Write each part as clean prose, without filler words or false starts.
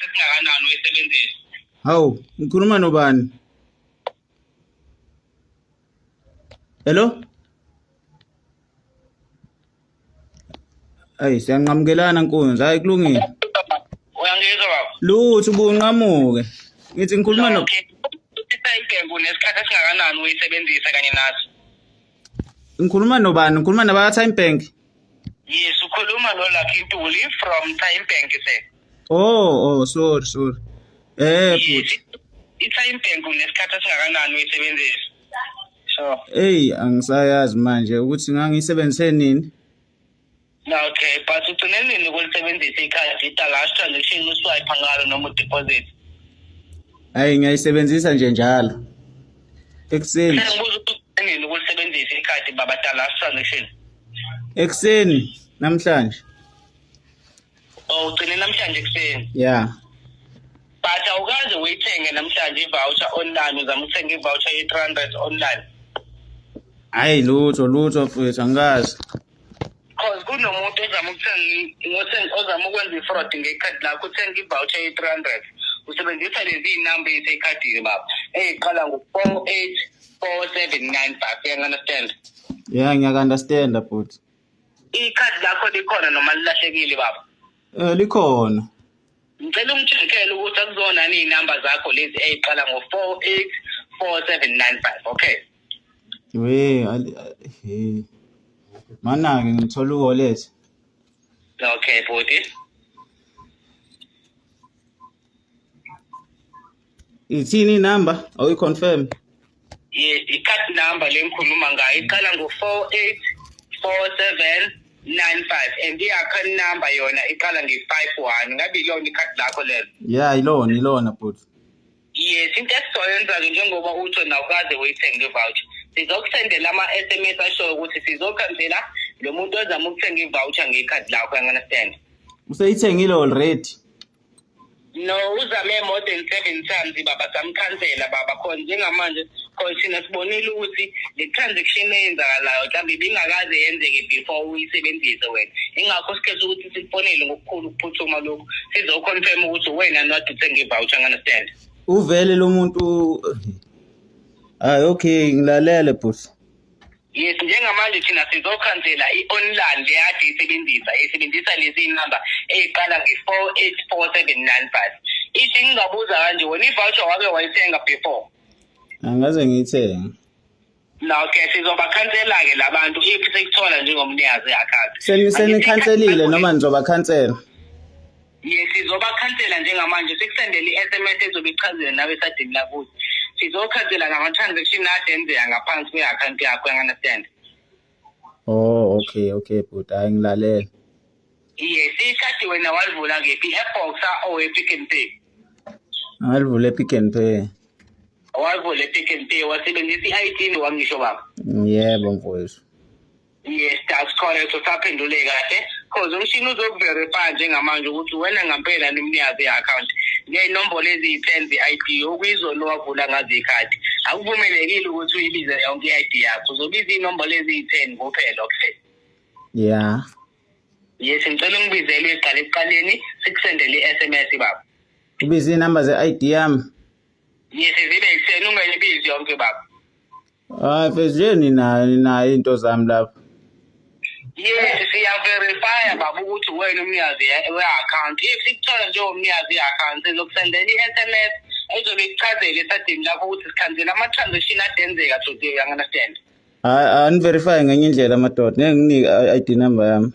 Esingakanani uyisebenzisa? Hawu, ngikhuluma nobani? Hello? Ayi siyanqamukelana nkunzi, hayi kulungile. Uyangizwa baba? Lutho ubunqamuke. Ngithi ngikhuluma no Okay. Isayibhengu nesikhathi esingakanani uyisebenzisa kanye naso? Ngikhuluma nobani? Ngikhuluma nabaka Time Bank. Yes, ukhuluma no Lucky Ntuli from Time Bank sir. Oh, oh, sorry, sorry. Eh, bhuti. I-Time Bank unesikhathi esingakanani uyisebenzisa? Sure. Hey, angisayazi manje ukuthi ngangiyisebenzise nini. No, okay, but ugcine nini ukulisebenzisa ikhadi ita last transaction uswipe ngalo noma udeposit? Hayi ngiyayisebenzisa nje njalo. Ekuseni. Sengibuza ukuthi ugcine nini ukulisebenzisa ikhadi baba ta last transaction? Ekuseni namhlanje. Oh, ugcine namhlanje ekuseni. Yeah. But awukaze uyithenge namhlanje i-voucher online, uzama ukuthenga i-voucher ye-300 online. Hayi lutho lutho mfethu angikazi. Cause kunomuntu ozama ukuthenga ozama ukwenza i-fraud ngekhadi lakho uthenga i-voucher ye-300 usebenzisa lezi iy'namba ey'sekhadini baba ey'qala ngo-484795 uyangi-understand? Yeah, ngiyaku-understand bhuti. Ikhadi lakho likhona noma lilahlekile baba? Eh likhona. Ngicela ungitshekele ukuthi akuzona yini iy'namba zakho lezi ey'qala ngo-484795 okay? We, he. Mana-ke ngithola u-wallet. Okay bhuti. Ithini inamba? Awuyi-confirm? Yes, i-card number le ngikhuluma ngayo iqala ngo-484795 and i-account number yona iqala nge-51. Ngabe ilona ikhadi lakho lelo? Yeah, ilona, ilona bhuti. Yes, into esizoyenza-ke njengoba utsho nawukaze uyithenge i-voucher, sizokusendela ama-SMS ashoyo ukuthi sizokhansela lo muntu ozama ukuthenga i-voucher ngekhadi lakho, you understand? Useyithengile already. No, uzame more than 7 times baba, samkhansela baba khona njengamanje khona thina sibonile ukuthi le transaction eyenzakalayo mhlawumbe ibingakaze yenzeke before uyisebenzise wena, ingakho sikhetha ukuthi sikufonele ngokukhulu ukuphuthuma lokhu sizoconfirm ukuthi wena not uthenga i-voucher, understand? Uvele lo muntu. Hayi okay, ngilalele bhuti. Yes, njengamanje thina sizokhansela i-online le ade isebenzisa isebenzisa lezi number eyiqala nge-484795. Ithi ngingabuza kanje, wena i-voucher wake wayithenga before? Angaze ngiyithenge. No, okay, sizobakhansela-ke labantu if sekuthola njengomnikazi we-account. Senikhanselile noma nizobakhansela? Yes, sizobakhansela njengamanje, sikusendele i-SMS ezobe ichazile nawe esadini lakuthi sizokhansela ngama-transaction ade enzeka ngaphansi kwe-account yakho, you understand? Oh, okay, okay bhuti, hayi ngilalele. Yes, ikhadi wena walivula kephi, e-Boxer or e-Pick n Pay? Ngalivula e-Pick n Pay. Walivula e-Pick n Pay, wasebenzisa i-ID wangisho baba? Yebo mfowethu. Yes, that's correct. Usaphendule kahle. Cause umshini uzokuverify njengamanje ukuthi wena ngampela nomnikazi we-account ngey'nombolo eziyi-10 ze-ID okuyizona owavula ngazo ikhadi. Akuvumelekile ukuthi uyibize yonke i-ID yakho, uzobiza iy'nombolo eziyi-10 kuphela, okay? Yeah. Yes, ngicela ungibizele uyiqale ekuqaleni sikusendele i-SMS baba. Ubize iy'namba ze-ID yami? Yes, zibe yi-10, ungayibizi yonke baba. Hayi mfethu nje ninayo ninayo into zami lapha. Yes, siyaverifya baba ukuthi wena umnikazi we-account. If sikuthola njengomnikazi we-account sizokusendela i-SMS ezobe ikuchazela esadini lakho ukuthi sikhansela ama-transaction adenzeka today, you understand? Hayi aniverify ngenye indlela madoda, ngeke nginike i-ID number yami.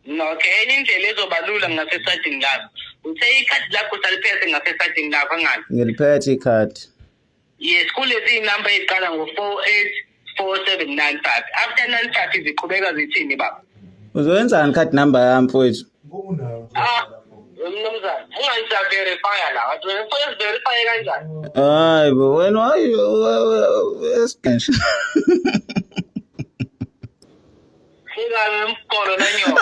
No, okay, enye indlela ezoba lula ngasesadini lakho. Uthe ikhadi lakho usaliphethe ngasesadini lakho angani? Ngiliphethe ikhadi. Yes, kulezi number eziqala ngo-484795. After 95 ziqhubeka zithini baba? Uzoyenzani card number yami mfowethu? Ah, mnumzane, ungangisaverifya la. Wathi wena ufuna siverifye kanjani? Hayi bo wena hayi esigenje. Hlekana nomgolo nanyoka.